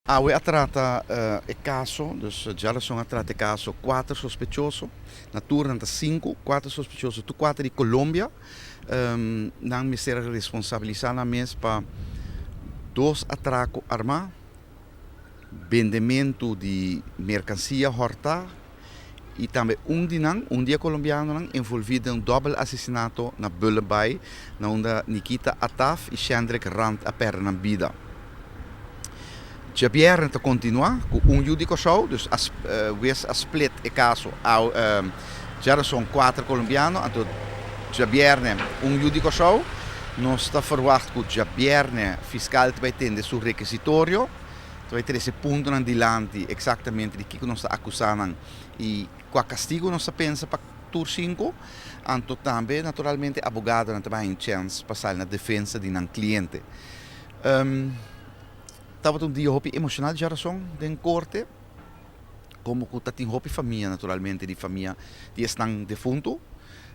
Awe a trata e kaso, dus djarason a trata e kaso kuater sospechoso, na tur nan ta sinku, kuater sospechoso tur kuater di Colombia, nan mester a responsabilisa nan mes pa dos atrako armá, bendementu di merkansia hòrtá i tambe un di nan, un di e kolombianonan envolví den un dòbel asesinato na Bullenbaai na unda Nikita Attaf i Shendrick Rand a pèrdè nan bida. Djabièrnè ta kontinuá ku un yu di Kòrsou, dus a wes a split e kaso djarason kuater kolombiano, anto djabièrnè un yu di Kòrsou. Nos ta ferwagt ku djabièrnè fiskal ta bai tende su rekisitorio. Ta bai trese puntonan dilanti eksaktamente di kiko nos ta akusá nan i kua kastigu nos ta pensa pa tur sinku. Anto tambe naturalmente abogadonan ta bai haña un chèns pa sali na defensa di nan kliente. Tabata un dia hopi emoshonal djarason den korte, komo ku ta tin hopi famia naturalmente di famia di esnan defuntu,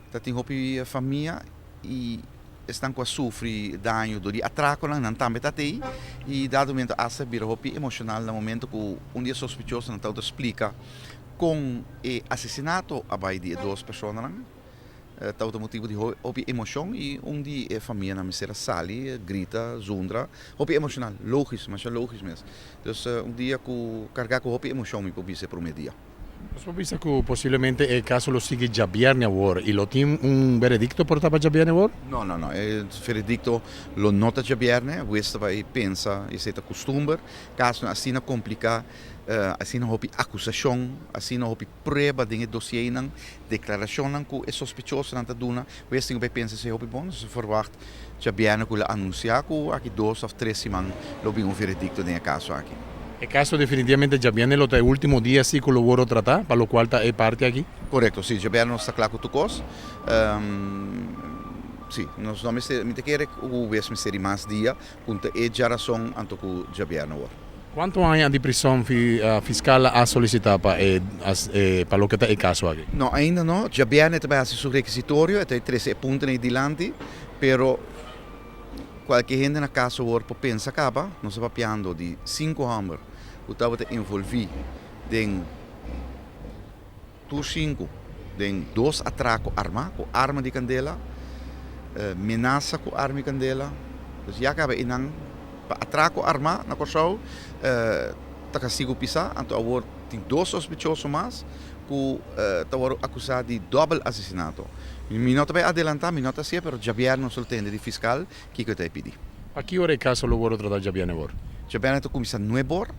ta tin hopi famia i. Esnan ku a sufri daño dor di atrakonan, nan tambe ta atei i dado momento asta bira hopi emoshonal na momento ku un di e sospechosonan tabata splika kon e asesinato a bai di e dos personanan. Tabata motibu di hopi emoshon i un di e famianan mester a sali, grita, zundra. Hopi emoshonal, logis, masha logis mes. Dus un dia ku kargá ku hopi emoshon mi por bisa e promé dia. Nos por bisa ku posiblemente e kaso lo sigui djabièrnè awor i lo tin un veredikto por ta pa djabièrnè awor? No, no, no. E veredikto lo no ta djabièrnè. Hues ta bai pensa, esei ta kustumber. Kasonan asina kompliká, asina hopi akusashon, asina hopi prueba den e dosienan, deklarashonnan ku e sospechosonan ta duna, hues tin ku bai pensa esei hopi bon. Nos ta ferwagt Djabièrnè ku lo anunsiá ku aki dos òf tres siman lo bin un veredikto den e kaso aki. E kaso definitivamente djabièrnè lo ta e último dia si ku lo wòrdu tratá, pa lokual ta e parti aki? Korekto, si. Djabièrnè nos ta kla ku tur kos. Si, nos no mester, mi ta kere ku wes mester di mas dia ku ta e djarason anto ku djabièrnè awor. Kuantu aña di prison fiskal a solisitá pa e pa loke ta e kaso aki? No, ainda no. Djabièrnè e ta bai hasi su rekisitorio, e ta trese e puntonan ei dilanti, pero kualke hende na kas awor por pensa kaba, nos ta papiando di sinku hòmber ku tabata envolví den tur sinku den dos atrako armá ku arma di kandela, menasa ku arma di kandela. Dus ya kaba einan pa atrako armá na Kòrsou ta kastigu pisá. Anto awor tin dos sospechoso mas ku ta wòrdu akusá di dòbel asesinato. Mi no ta bai adelantá, mi no ta hasié, pero djabièrnè nos lo tende di fiskal kiko e ta e pidi. Pa ki ora e kaso lo wòrdu tratá djabièrnè awor? Djabièrnè ta kuminsá nueb'or.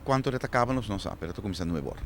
Kuantu ora e ta kaba nos no sa, pero e ta kuminsá nueb'or.